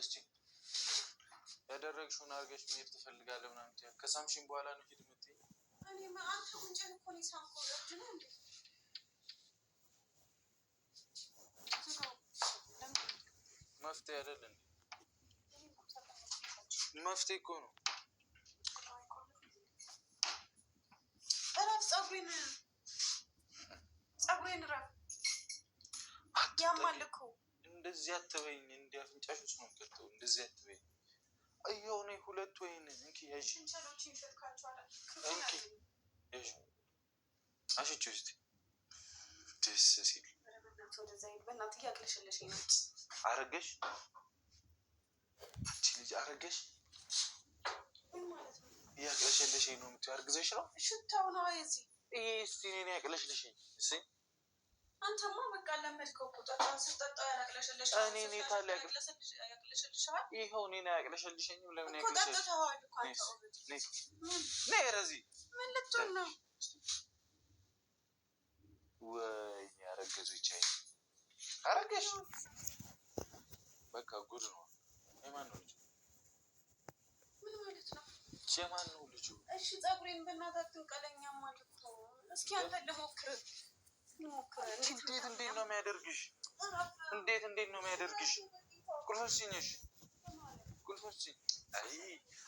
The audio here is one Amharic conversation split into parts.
እስኪ ያደረግሽውን አድርገሽ መሄድ ትፈልጋለህ ምናምን ከሳምሽን በኋላ ነው ሂድ የምትይኝ። መፍትሄ አይደል እንዴ? መፍትሄ እኮ ነው። እረፍ፣ ፀጉሬን ፀጉሬን እረፍ። ያማል እኮ እንደዚህ አትበይኝ። እንደ አፍንጫሽ ውስጥ ነው የምከተው። እንደዚህ አትበይኝ። እየው እኔ ሁለት ወይን እንኪ ያዥ፣ እንኪ ያዥ፣ አሽቺው እስኪ ደስ ሲል አረገሽ። አንቺ ልጅ አረገሽ፣ እያቅለሸለሸኝ ነው የምትይው። አርግዘሽ ነው? ሽታው ነው የዚህ። ይሄ እስኪ እኔን ያቅለሽልሽኝ እስኪ። አንተማ በቃ ለመድከው እኮ ጠጣ ስጠጣው ያላቅለሸለሽ እኔ እኔ ታዲያ ያቅለሸልሽሃል። ይኸው እኔን አያቅለሸልሸኝም። ለምን እኮ ያቅለሸልሽ? ጠጥተኸዋል እኮ አንተ already። ነይ ረዚ። ምን ልትሆን ነው? ወይኔ አረገዘች። አይ አረገሽ፣ በቃ ጉድ ነው። የማን ነው ልጁ? ምን ማለት ነው? የማን ነው ልጁ? እሺ ፀጉሬን በእናትህ አትንቀለኝ፣ ያማል እኮ። እስኪ አንተ ልሞክር ልሞክር። እንዴት እንዴት ነው የሚያደርግሽ? እንዴት እንዴት ነው የሚያደርግሽ? ቁልፎች ስጪኝ፣ ቁልፎች ስጪኝ።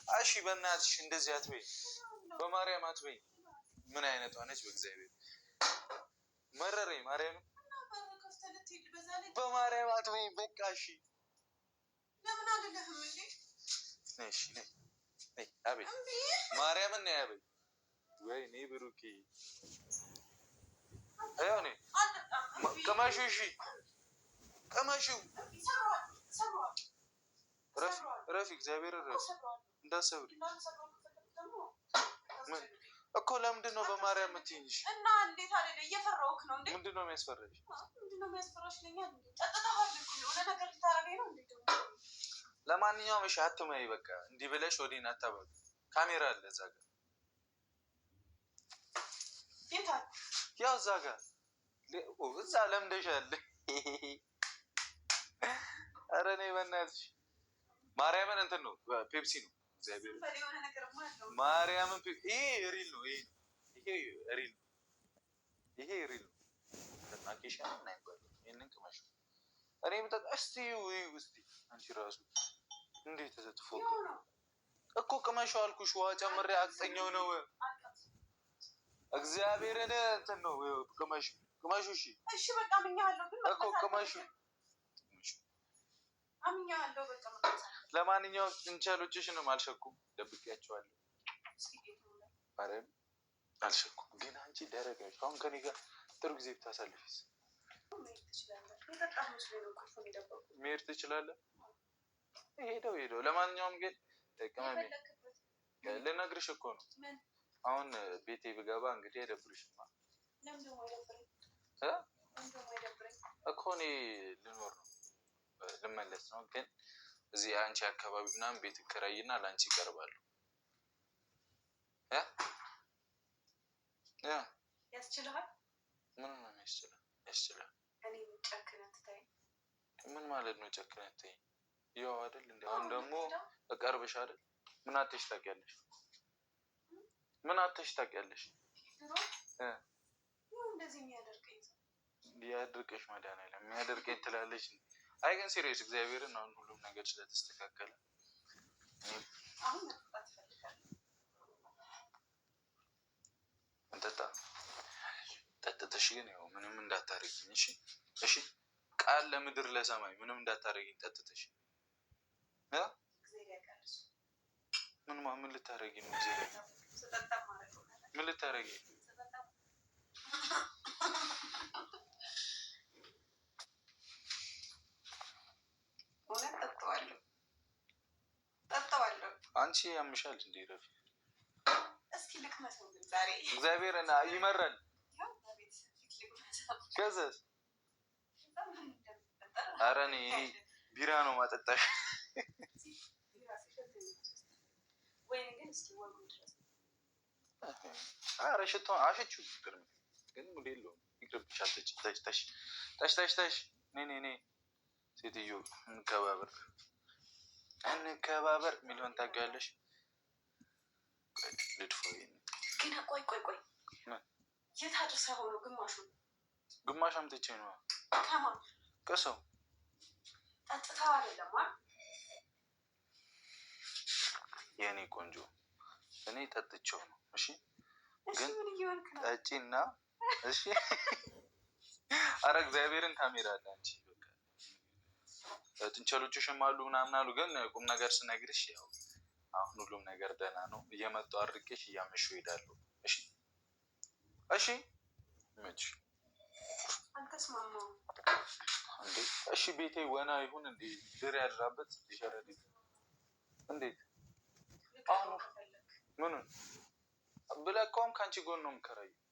አይ እሺ፣ በእናትሽ እንደዚህ አትበይ፣ በማርያም አትበይ። ምን አይነቷ ነች? በእግዚአብሔር መረረኝ። ማርያም በማርያም አትበይ። በቃ እሺ፣ ለምን አልልህም እንዴ? ነይ፣ እሺ፣ ነይ፣ ነይ። አቤት ማርያምን ነይ፣ አቤት። ወይኔ ብሩኬ፣ ይኸው ነይ፣ ቅመሺው። እሺ ቅመሺው። ረፊ ረፊ፣ እግዚአብሔር ረፊ፣ እንዳትሰብሪ። ምን እኮ ለምንድን ነው በማርያም የምትይኝ? እና እንዴት አለ እየፈራሁህ ነው እንዴ? ምንድን ነው የሚያስፈራሽ? ምንድን ነው የሚያስፈራሽ? ይለኛል እንዴ? ጠጥተሃል እኮ የሆነ ነገር ልታረገኝ ነው እንዴ ደግሞ? ለማንኛውም እሺ አትመይ፣ በቃ እንዲህ ብለሽ ወዲን አታበሉ። ካሜራ አለ እዛ ጋር። የት አለ? ያው እዛ ጋር እዛ ለምደሻል። ኧረ እኔ በእናትሽ ማርያምን እንትን ነው ፔፕሲ ነው። እግዚአብሔር የሆነ ነገርማ አለው። ማርያምን ይሄ real ነው። ይሄ ይሄ real ነው። ይሄ real ነው። አኬሻ ምን አይባልም። ይሄንን ቅመሽ። እኔ የምጠጣ እስቲ እዩ እስቲ አንቺ ራሱ እንዴት ተዘጥፎ ያው ነው። እኮ ቅመሽው አልኩሽ። ውሃ ጨምሬ አቅጠኛው ነው። እግዚአብሔርን እንትን ነው ቅመሹ፣ ቅመሹ። እሺ እሺ በቃ አምኜሃለሁ፣ ግን እኮ ቅመሹ። አምኜሃለሁ። በቃ መቅመስ ለማንኛውም ጥንቸሎችሽንም አልሸኩም፣ ደብቄያቸዋለሁ። ማርያም አልሸኩም። ግን አንቺ ደረቅ ነሽ። አሁን ከኔ ጋር ጥሩ ጊዜ ብታሳልፊስ? መሄድ ትችላለህ። የጠጣህ መስሎኝ ነው ቁልፉን የደበቅኩት። መሄድ ትችላለህ። ሄደው ሄደው። ለማንኛውም ግን ቅመሜ የፈለክበት ልነግርሽ እኮ ነው። ምን? አሁን ቤቴ ብገባ እንግዲህ አይደብርሽማ? ለምን ደግሞ አይደብረኝ? እ? ለምን ደግሞ አይደብረኝ? እኮ እኔ ልኖር ነው ልመለስ ነው። ግን እዚህ አንቺ አካባቢ ምናምን ቤት እከራይና ለአንቺ ይቀርባሉ። እ እ ያስችልሃል? ምን ነው የሚያስችለው? ያስችላል። እኔ ጨክነህ ትተኸኝ ምን ማለት ነው ጨክነህ ትተኸኝ? ያው አይደል እንደ አሁን ደግሞ እቀርብሽ አይደል? ምን አተሽ ታውቂያለሽ? ምን አተሽ ታውቂያለሽ? ድሮ እ ይኸው እንደዚህ የሚያደርገኝ ሰው ያድርቅሽ መድኃኒዓለም የሚያደርገኝ ትላለች። አይ ግን serious እግዚአብሔርን አሁን ሁሉም ነገር ስለተስተካከለ እኔም አሁን መጠጣት እፈልጋለሁ። እንጠጣ። ጠጥተሽ ግን ያው ምንም እንዳታረጊኝ እሺ? እሺ ቃል ለምድር ለሰማይ ምንም እንዳታረጊኝ ጠጥተሽ እ እግዚአብሔር ያውቃል እሱ። ምን ምን ልታረጊ ነው? እግዚአብሔር ስጠጣ ማድረገው ነገር ምን ልታረጊ ነው? ስጠጣ እውነት ጠጣዋለሁ፣ ጠጣዋለሁ። አንቺ ያምሻል እንዴ? ረፊ እስኪ ልቅመሰው ግን ዛሬ እግዚአብሔር እና ይመራል። ያው በቤተሰብ ፊት ልቅመሰው። ከዛስ ከዛ ምን እንደሚፈጠር ኧረ እኔ ቢራ ነው ማጠጣሽ። ቢራ ሲሸት ወይኔ ግን እስኪ ወጉ ድረስ ኧረ ሽታውን አሽቺው ይቅርም፣ ግን mood የለውም። ይቅርብሽ። አትጠጪ። ተሽ ተሽ ተሽ ተሽ ተሽ። ነይ ነይ ነይ ሴትዮ እንከባበር። እንከባበር የሚለውን ታውቂዋለሽ? ልድፎ ግን ቆይ ቆይ ቆይ፣ የት አድርሰኸው ነው? ግማሹን ግማሽ አምጥቼ ነው። ከማን? ከሰው። ጠጥተው አይደለም? የእኔ ቆንጆ፣ እኔ ጠጥቼው ነው። እሺ። ግን ምን እየሆንክ ነው? ጠጪና እሺ። አረ እግዚአብሔርን ካሜራ አለ። አንቺ ጥንቸሎችሽም አሉ ምናምን አሉ። ግን ቁም ነገር ስነግርሽ ያው አሁን ሁሉም ነገር ደህና ነው። እየመጡ አድርጌሽ እያመሹ ይሄዳሉ። እሺ እሺ። ይመችሽ። አልተስማማሁም። እንዴ እሺ፣ ቤቴ ወና ይሁን እንዴ? ድር ያድራበት ይሸረድ እንዴት? አሁን ምኑን ብለቀውም ከአንቺ ጎን ነው የምከራየው።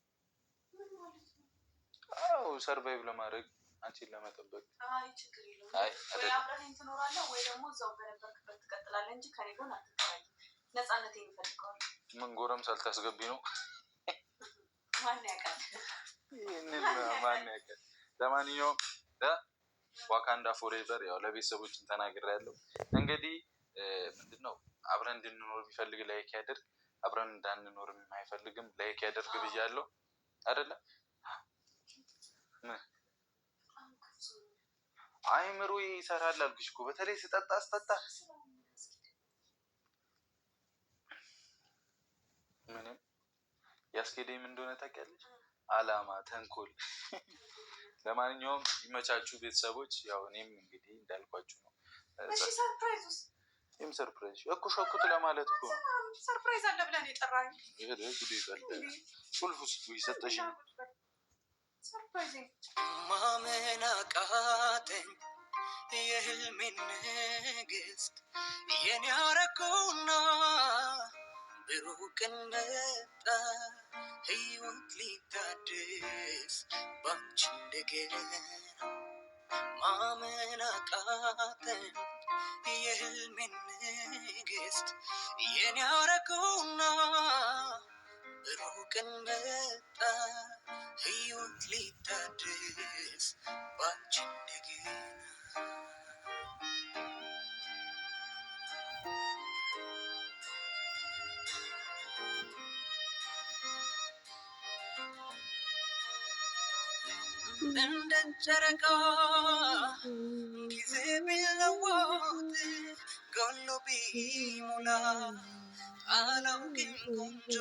አዎ፣ survive ለማድረግ፣ አንቺን ለመጠበቅ። አይ ችግር የለውም። ወይ አብረኸኝ ትኖራለህ ወይ ደግሞ እዛው በነበርክበት ትቀጥላለህ እንጂ ከኔ ጎን አትከራይም። ነፃነቴን እፈልገዋለሁ። ምን ጎረምሳ ልታስገቢ ነው? ማን ያውቃል? ይህንን ማን ያውቃል? ለማንኛውም Wakanda forever። ያው ለቤተሰቦችን ተናግሬያለሁ። እንግዲህ ምንድን ነው፣ አብረን እንድንኖር የሚፈልግ like ያድርግ፣ አብረን እንዳንኖር የማይፈልግም like ያደርግ ብያለሁ። አይደለም? አይምሮ ይሰራል አልኩሽ እኮ፣ በተለይ ስጠጣ ስጠጣ ምንም ያስኬደኝ ምን እንደሆነ ታውቂያለሽ? አላማ፣ ተንኮል። ለማንኛውም ይመቻችሁ ቤተሰቦች። ያው እኔም እንግዲህ እንዳልኳችሁ ነው። እሺ surprise ውስጥ ይህም surprise እኮ ሸኩት ለማለት እኮ ነው። Surprise አለ ብለን የጠራኝ። ይሄ ጉዴ ይቀልዳል። ቁልፍ ውስጥ ይሰጠሽ። Surprise ማመን አቃተኝ፣ የህልሜን ንግስት የኔ አረከውና ብሩህ ቀን መጣ፣ ህይወት ሊታደስ ባንቺ እንደገና። ማመን አቃተኝ፣ የህልሜን ንግስት የኔ አረከውና ብሩህ ቀን መጣ፣ ህይወት ሊታደስ ባንቺ እንደገና። እንደ ጨረቃ ጊዜ ቢለወጥ፣ ጎሎ ቢሞላ አላውቅም ቆንጆ።